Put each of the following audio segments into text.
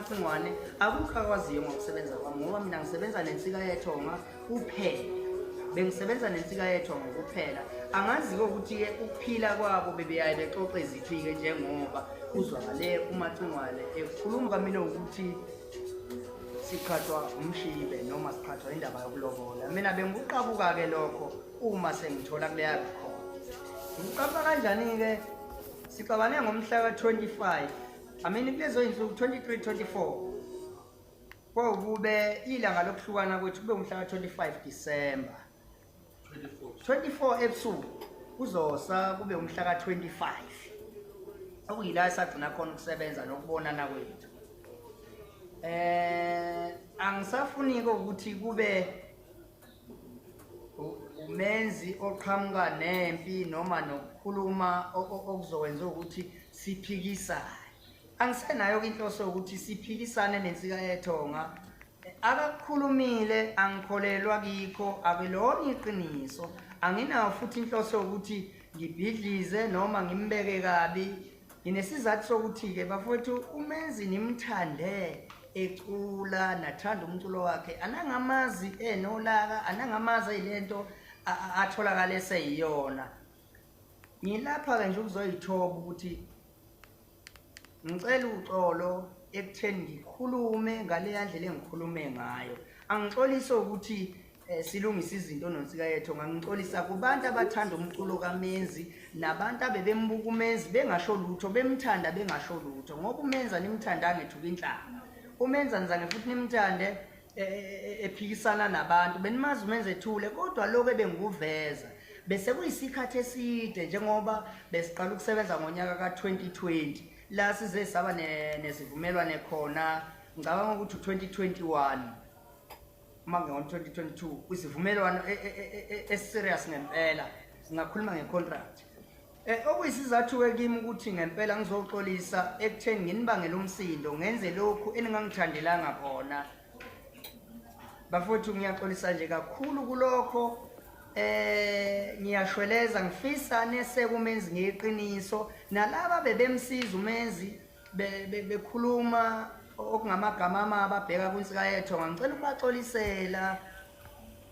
uMacingwane akukho akwaziyo ngokusebenza kwami, ngoba mina ngisebenza nensika yethonga kuphela. Bengisebenza nensika yethonga kuphela. Angazi-ke ukuthi-ke ukuphila kwabo bebeyaye bexoxe iziphi-ke, njengoba kuzwakale uMacingwane ekhuluma mina ukuthi siqhathwa umshibe noma siqhathwa indaba yokulobola. Mina benguqabuka-ke lokho uma sengithola kuleya record. Ngikuqabuka kanjani-ke? Sixabane ngomhla ka-25, I mean kulezo yinsuku 23, 24, kwakube ilanga lokuhlukana kwethu, kube umhla ka-25 December 24 ebusuku, kuzosa kube umhla ka-25, okuyila esagcina khona ukusebenza nokubonana kwethu. Angisafuni-ke ukuthi kube umenzi oqhamuka nempi noma nokukhuluma okuzokwenza ukuthi siphikisane. Angisenayo inhloso yokuthi siphikisane nensika yethonga. Akakukhulumile angikholelwa kikho, akulona iqiniso. Anginayo futhi inhloso yokuthi ngibhidlize noma ngimbeke kabi. Nginesizathu sokuthi-ke bafowethu, umenzi nimthande ecula, nathanda umculo wakhe, anangamazi enolaka, anangamazi eyilento atholakala eseyiyona. Ngilapha-ke nje ukuzoyithoba ukuthi ngicela uxolo ekutheni ngikhulume ngaleya ndlela engikhulume ngayo. Angixolise ukuthi silungise izinto nonsika yethu. Ngangixolisa kubantu abathanda umculo kaMenzi nabantu abebembuka uMenzi bengasho lutho, bemthanda bengasho lutho, ngoba uMenzi animthandanga ethuka inhlanga. UMenzi anizange futhi nimthande ephikisana nabantu, benimazi uMenzi ethule, kodwa lokho ebengikuveza bese kuyisikhathi eside, njengoba besiqala ukusebenza ngonyaka ka-2020 la size saba nesivumelwane khona. Ngicabanga ukuthi u-2021 uma ngo-2022 isivumelwano eserious ngempela, singakhuluma nge-contract. Okuyisizathu-ke kimi ukuthi ngempela ngizoxolisa ekutheni nginibangele umsindo, ngenze lokhu eningangithandelanga khona. Bafowethu, ngiyaxolisa nje kakhulu kulokho. Ngiyashweleza, ngifisa neseke uMenzi ngeqiniso, nalaba bebemsiza uMenzi bekhuluma okungamagama amabi abheka kwinsika yethu, ngicela ukubaxolisela,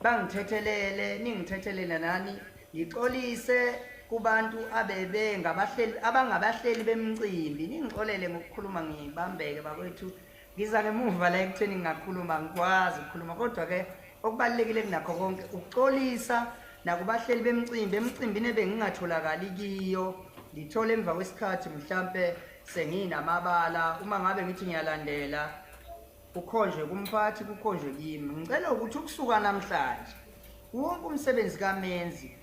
bangithethelele, ningithethelele nani. Ngixolise kubantu abebe ngabahleli, abangabahleli bemicimbi, ningixolele ngokukhuluma ngibambeke bakwethu. Ngiza ngemuva la ekutheni ngingakhuluma, ngikwazi ukukhuluma, kodwa-ke okubalulekile kunakho konke ukuxolisa nakubahleli bemicimbi, emicimbini ebengingatholakali kiyo, ngithole emva kwesikhathi mhlampe senginamabala. Uma ngabe ngithi ngiyalandela, kukhonjwe kumphathi, kukhonjwe kimi. Ngicela ukuthi ukusuka namhlanje wonke umsebenzi kaMenzi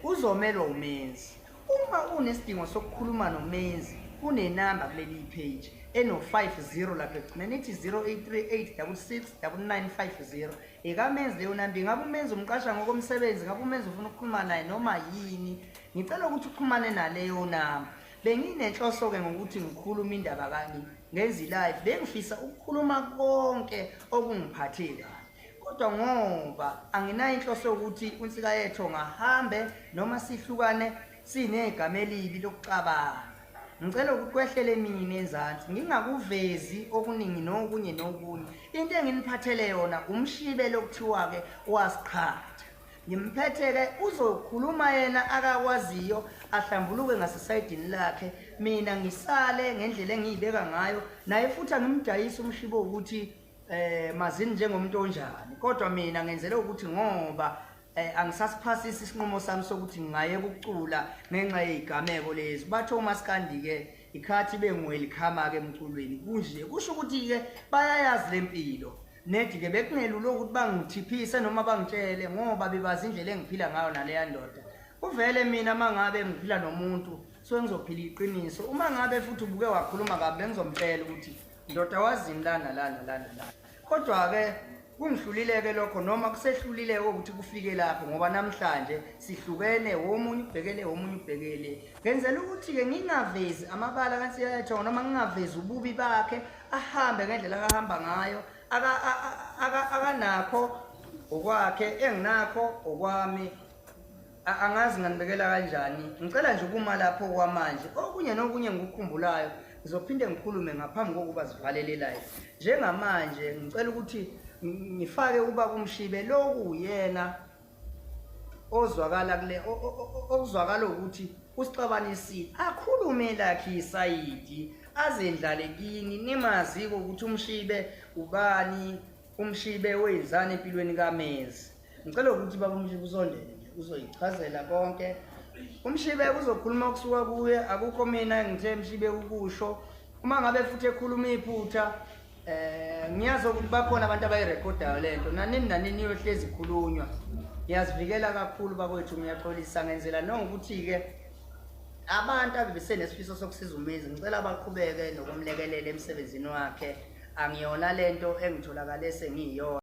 uzomelwa uMenzi. Uma unesidingo sokukhuluma noMenzi, kunenamba kuleli page eno-50 lapha ekugcineni, ithi 0838 66 9950, ekaMenzi leyo namba. Ingabe uMenzi umqasha ngokomsebenzi, ngabe uMenzi ufuna ukukhuluma naye noma yini, ngicela ukuthi uxhumane naleyo namba. Benginenhloso-ke ngokuthi ngikhulume indaba kani, ngenza i-live, bengifisa ukukhuluma konke okungiphathe kabi, kodwa ngoba anginayo inhloso yokuthi unsika yethu ngahambe noma sihlukane sinegama elibi lokuxabana, ngicela ukuthi kwehlele mina enzansi, ngingakuvezi okuningi nokunye nokunye. Into enginiphathele yona umshibe lokuthiwa-ke wasiqhatha. Ngimphethe-ke, uzokhuluma yena akakwaziyo, ahlambuluke ngasesayidini lakhe, mina ngisale ngendlela engiyibeka ngayo. Naye futhi angimdayisi umshibo ukuthi mazini njengomuntu onjani, kodwa mina ngenzele ukuthi ngoba angisasiphasisi isinqumo sami sokuthi ngingayeka ukucula ngenxa yezigameko lezi. Bathe umaskandi-ke ikhathi benguwelikhama-ke emculweni, kunje kusho ukuthi-ke bayayazi le mpilo. Nedi-ke bekungelula ukuthi bangithiphise noma bangitshele, ngoba bebazi indlela engiphila ngayo naleya ndoda. Kuvele mina uma ngabe ngiphila nomuntu, suke ngizophila iqiniso. Uma ngabe futhi ubuke wakhuluma kabi, bengizomtshela ukuthi ndoda wazini lana lana lana lana. Kodwa-ke kungihlulile-ke lokho, noma kusehlulile-ke ukuthi kufike lapho, ngoba namhlanje sihlukene, womunye ubhekele, womunye ubhekele. Ngenzela ukuthi-ke ngingavezi amabala kaNsiyayethongo noma ngingavezi ububi bakhe, ahambe ngendlela akahamba ngayo. Akanakho okwakhe, enginakho okwami. Angazi nganibekela kanjani. Ngicela nje ukuma lapho kwamanje. Okunye nokunye engikukhumbulayo Ngizophinde ngikhulume ngaphambi kokuba sivalele live. Njengamanje ngicela ukuthi ngifake ubaba uMshibe loku uyena ozwakala kule okuzwakala ukuthi usixabanisile akhulume lakhe isayidi azendlale kini nimazi ukuthi uMshibe ubani uMshibe wenzani empilweni kaMezi. Ngicela ukuthi baba uMshibe usondele nje uzoyichazela konke. UMshibe uzokhuluma kusuka kuye akukho mina engithe Mshibe ukusho. Uma ngabe futhi ekhuluma iphutha eh ngiyazi ukuthi bakhona abantu abayirekhodayo lento nanini nanini iyohlezi ikhulunywa. Ngiyazivikela kakhulu bakwethu ngiyaxolisa ngenzela nokuthi-ke abantu abebesenesifiso sokusiza uMezi ngicela baqhubeke nokumlekelela emsebenzini wakhe. Angiyona lento engitholakale sengiyiyona.